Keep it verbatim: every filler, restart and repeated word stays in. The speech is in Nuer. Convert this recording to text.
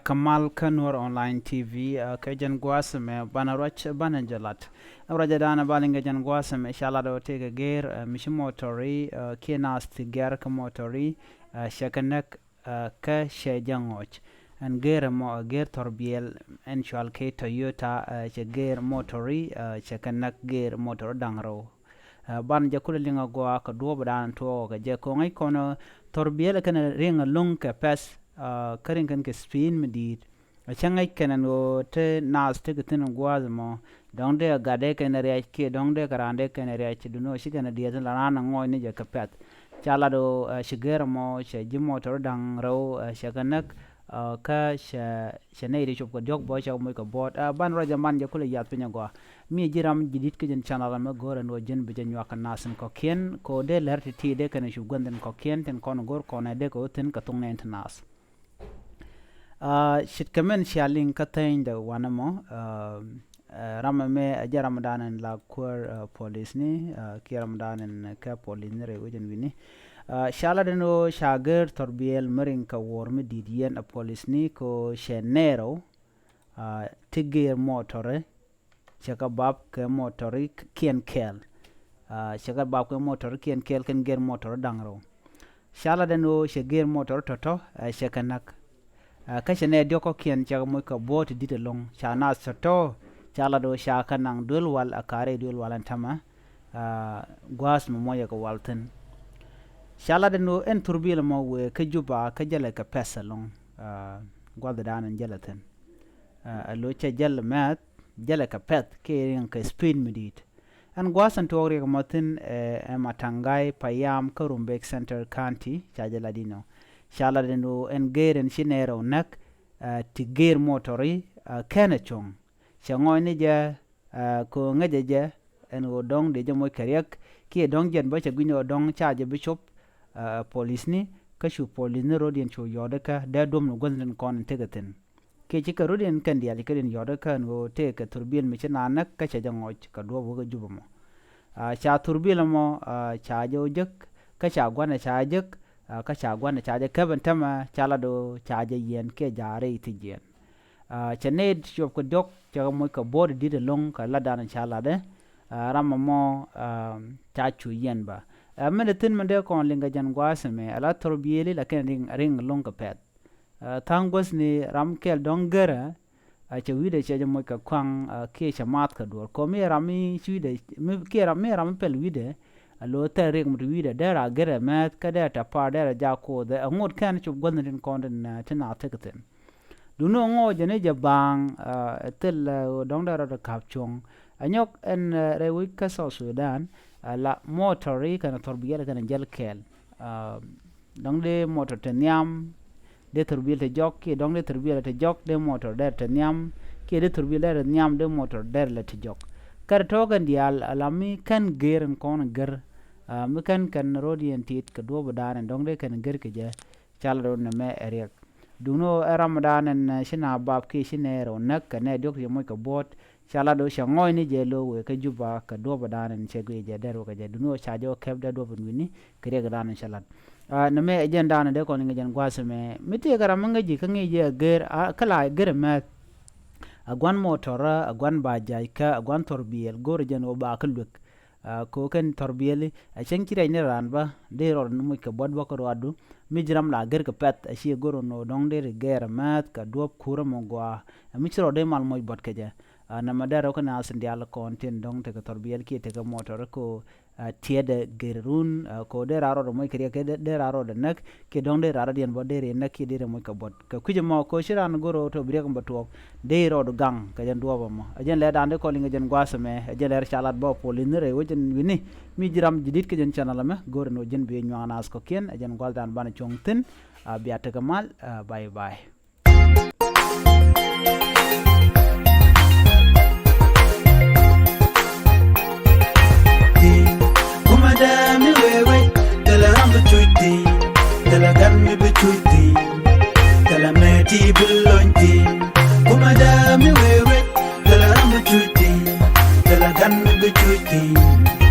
Kamal kä Nuɔr Online T V, ɛ, kɛ jɛn gua̱a̱th ɛmɛ banɛ ruac banɛ jɛ lat. Ɛ, ruacɛ danɛ ba liŋ kɛ jɛn gua̱a̱th ɛmɛ ca lat ɔ tëëkɛ gër, ɛ, mi ci motori, ɛ, kiɛ naath ti gɛr kä motori, ɛ, cɛ kɛ näk, ɛ, kä cɛ jɛ ŋɔc. Ɛn gër ɛmɔ ɛ gër thɔrbiɛl ɛn cual kɛ Toyota, ɛ, cɛ gër motori, ɛ, cɛ kɛ näk gër motori da̱ŋ rɛw. Ɛ, banɛ jɛ kulɛ liŋ a gɔaa kɛ duɔ̱ɔ̱p dan tuɔɔk kɛ jɛ ko̱ŋ ɛ kɔn thɔrbiɛl kɛn riŋ ɛlɔ̱ŋ kɛ pɛth, ɛ, kä riŋ kɛn kɛ speed mi di̱i̱t. Ɛ cä ŋäc kɛn ɛn ɣöö te naath tekɛ thi̱n gua̱a̱th ɛmɔ dɔ̱ŋ dee ɛ gatdɛ kɛn ɛ riac kiɛ dɔ̱ŋ dee kɛ raandɛ kɛn ɛ riac, duundɛ ɣöö ci kɛn ɛ diɛɛth in la raan ɛ ŋɔɔcni jɛ kɛ pɛ̈th. Ca lat ɣöö, ɛ, ci gër ɛmɔ cɛ ji̱ motor da̱ŋ rɛw, ɛ, cɛ kɛ näk, ɛ, kä cɛ, cɛ nɛy ti cop kɛ diɔ̱k bä cɛ kɛ moc kɛ buɔ̱ɔ̱t. Ɛ, banɛ ruac ɛ banɛ jɛ kulɛ yath piny ɛ gɔaa. Mi ji̱ ram ji̱ di̱t kä jɛn channel ɛmɛ go̱o̱rɛ ni ɣöö ji̱n bi jɛ nyuak kɛ naath in kɔ̱kiɛn kɛ ɣöö dee lɛr ti̱ti̱ dee kɛn cu guänh in kɔ̱kiɛn tin kɔn go̱o̱r kɔn ɛ dee kɛ ɣöö thi̱n kɛ thok nɛy in ti naath. Aa, ce̱tkɛ min cia liŋ kä theny dɛ wanɛ mɔ, aa, aa, ram ɛmɛ ɛ jɛn ram dan in la kuäär, aa, polisni, aa, kiɛ ram dan in kɛ polisni rɛy wecin wi̱ni. Aa, ca lat ɛn ɣöö ca gër thɔrbiɛl mi riŋ kɛ wuɔr mi di̱i̱t yɛn ɛ polisni kɛ ɣöö cɛ nɛɛrɛ, aa, ti gër mɔtɔri, cɛ kɛ bap kɛ motor kiɛn kɛɛl. Aa, cɛ kɛ bap kɛ motor kiɛn kɛɛl kɛn gër motor da̱ŋ rɛw. Ca lat ɛn ɣöö cɛ gër motor tɔ̱tɔ̱, aa, cɛ kɛ näk. Aa, kä cɛ nɛy diɔ̱k kɔ̱kiɛn cɛ kɛ moc kɛ buɔ̱ɔ̱t ti di̱t ɛlɔ̱ŋ. Ca naath tɔ̱tɔ̱, ca lat ɣöö ca kɛ naŋ duel wal a ka̱rɛ duel wal ɛn täämɛ, aa, gua̱a̱th mi muɔcɛ kɛ wal thi̱n. Ca lat ɛn ɣöö ɛn thurbil ɛmɔ wëë kä Juba kä jälɛ kɛ pɛ̈th ɛlɔ̱ŋ, aa, gua̱thdan ɛn jälɛ thi̱n. Aa, ɛ lo̱c cɛ jäl mɛth, jälɛ kɛ pɛ̈th kiɛ riŋ kɛ speed mi di̱i̱t. Ɛn gua̱a̱th ɛn tuɔɔk riɛk mɔ thi̱n, ɛ, ɛ Matangai, Payam kä Rumbek Central County, ca jɛ lat inɔ. Ca lat ɛn ɣöö ɛn gër ɛn ci nɛɛrɛ ɔ näk, ɛ, ti gër motori, ɛ, kɛnɛ cuɔ̱ŋ. Cɛ ŋɔcni jɛ, ɛ, kɛ ɣöö ŋäcɛ jɛ ɛn ɣöö dɔ̱ŋ dee jɛ moc kɛ riɛk kiɛ dɔ̱ŋ jɛn bä cɛ gui̱ny ɣöö dɔ̱ŋ ca jɛ bi cop, ɛ, polisni, kä cu polisni ro̱diɛn cu yɔ̱ɔ̱dikä dee duɔ̱m ni guäthni tin kɔn in tekɛ thi̱n. Kiɛ cikɛ rut in kɛn diaal ci kɛ din yɔt kä ɛn ɣöö tëëkɛ thurbil mi ci naath näk kä cɛ jɛ ŋɔc kɛ duɔ̱ɔ̱p wä kä Juba mɔ. Aa, ca thurbil ɛmɔ, aa, ca jɛ wä jek, kä ca gua̱nɛ ca jek, aa, kä ca gua̱nɛ ca jɛ käp ɛn täämɛ ca lat ɣöö ca jɛ yiɛn kiɛ ja̱a̱r rɛy ti jiɛn. Aa, cɛ nɛy ti cuɔp kɛ diɔ̱k cɛ kɛ moc kɛ buɔ̱ɔ̱t di̱t ɛlɔ̱ŋ kɛ latdan ca latdɛ. Aa, ram ɛmɔ, aa, ca cu yiɛn bä. Aa, min dee thi̱n min dee kɔn liŋ kɛ jɛn gua̱a̱th ɛmɛ, ala thurbil la kɛn riŋ, riŋ ɛlɔ̱ŋ kɛ pɛ̈th. Aa, tha̱a̱ŋ guäthni ram kɛl dɔ̱ŋ gërä, aa, cɛ wi̱cdɛ cɛ jɛ moc kɛ kɔaŋ, aa, kiɛ cɛ maath kɛ duɔ̱ɔ̱r. Kɛ mi ram mi ci wi̱cdɛ, mi, kiɛ ram mi ram mi pɛl wi̱cdɛ, a lo̱ thɛl riɛk mi ti wi̱cdɛ, dee ra gërɛ mɛth, kä dee ra tɛ pa̱a̱r, dee ra jak koth, ɛ ŋot kɛn cop guäthni tin kɔn tin, aa, tin a thek thi̱n. Duundɛ ŋot jɛ ni jɛ baaŋ, aa, thil, aa, dɔ̱ŋ dee rɔ ti ka̱p cuɔ̱ŋ. Ɛ nyɔk ɛn, aa, rɛy wec kä South Sudan, aa, la motori kɛnɛ thurbil kɛnɛ jäl kɛɛl. Aa, dɔ̱ŋ dee motor te nhiam, dee thurbil te jɔk, kiɛ dɔ̱ŋ dee thurbil te jɔk, dee motor dee te nhiam, kiɛ dee thurbil dee te nhiam, dee motor dee lɛ te jɔk. Kɛ rɛ tɔ̱ɔ̱k ɛn diaal, ala mi kɛn gër ɛn kɔn gër, aa, mi kɛn kɛn ro̱diɛn tit kɛ duɔ̱ɔ̱p dan ɛn dɔ̱ŋ dee kɛn gër kɛ jɛ, cal rot nɛmɛ ɛ riɛk. Duundɛ ɣöö ɛ ramdan ɛn, aa, ci naath bap kiɛ ci nɛɛrɛ ɔ näk kɛ nɛy diɔ̱k cɛ moc kɛ buɔ̱ɔ̱t, ca lat ɣöö cɛ ŋɔcni jɛ lo̱o̱k wëë kä Juba kɛ duɔ̱ɔ̱pdan ɛn cɛ guic jɛ dɛr wä kɛ jɛ. Duundɛ ɣöö ca jɛ wä kɛp dee duɔ̱ɔ̱p ɛn wi̱ni kɛ riɛkdan ɛn cɛ lat. Aa, nɛmɛ ɛ jɛn dan dee kɔn ŋäc jɛn gua̱a̱th ɛmɛ. Mi tëëkɛ ram mi ŋäc ji̱ kä ŋäc jɛ ɛ gër, aa, kä la gër ɛ mɛth. Ɛ gua̱n motor, ɛ gua̱n bajaj, kä ɛ gua̱n thurbil, go̱o̱rɛ jɛn ɣöö ba kä luek. Aa, kɛ ɣöö kɛn thurbil, ɛ cäŋ ci riɛc ni raan bä, dee rɔɔdɛ ni moc kɛ buɔ̱t bä kä ruaadu. Mi ji̱ ram la gër kɛ pɛ̈th, ɛ ciɛ go̱o̱rɛ ni ɣöö dɔ̱ŋ deri gɛɛr ɛ mɛth kɛ duɔ̱ɔ̱p kuurä mɔ gɔaa. Ɛ mi ci rɔɔdɛ mal moc buɔ̱t kɛ jɛ. Aa, nɛmɛ dee rɛw kä naath in diaal kɔn tin dɔ̱ŋ tekɛ thurbil kiɛ tekɛ motor kɛ ɣöö, aa, tiɛtdɛ gër run, aa, kɛ ɣöö dee raan rɔɔdɛ moc kɛ riɛk, kiɛ dee, dee raan rɔɔdɛ näk, kiɛ dɔ̱ŋ dee raan rɔɔdiɛn bä deri näk kiɛ deri moc kɛ buɔ̱t. Kɛ kui̱c ɛmɔ kɛ ɣöö ci raan go̱r ɣöö tɔ bi riɛk in bä tuɔɔk, dee rɔɔdu gaŋ kɛ jɛn duɔ̱ɔ̱p ɛmɔ. Ɛ jɛn lɛ dan dee kɔn liŋ kɛ jɛn gua̱a̱th ɛmɛ, ɛ jɛn lɛ ca lat bä polisni rɛy wec ɛn wi̱ni. Mi ji̱ ram ji̱ di̱t kɛ jɛn channel ɛmɛ, go̱o̱rɛ ni ɣöö ji̱n bi nyuak naath kɔ̱kiɛn, ɛ jɛn gua̱a̱th dan banɛ cuɔ̱ŋ thi̱n, aa, bia tekɛ mal, aa, bye bye. Kuma dee mi wee wec, thilɛ ram bi cuc thi̱n, thilɛ gan mi bi cuc thi̱n, thilɛ mɛ ti bi lony thi̱n. Kuma dee mi wee wec, thilɛ ram bi cuc thi̱n, thilɛ gan mi bi cuc thi̱n.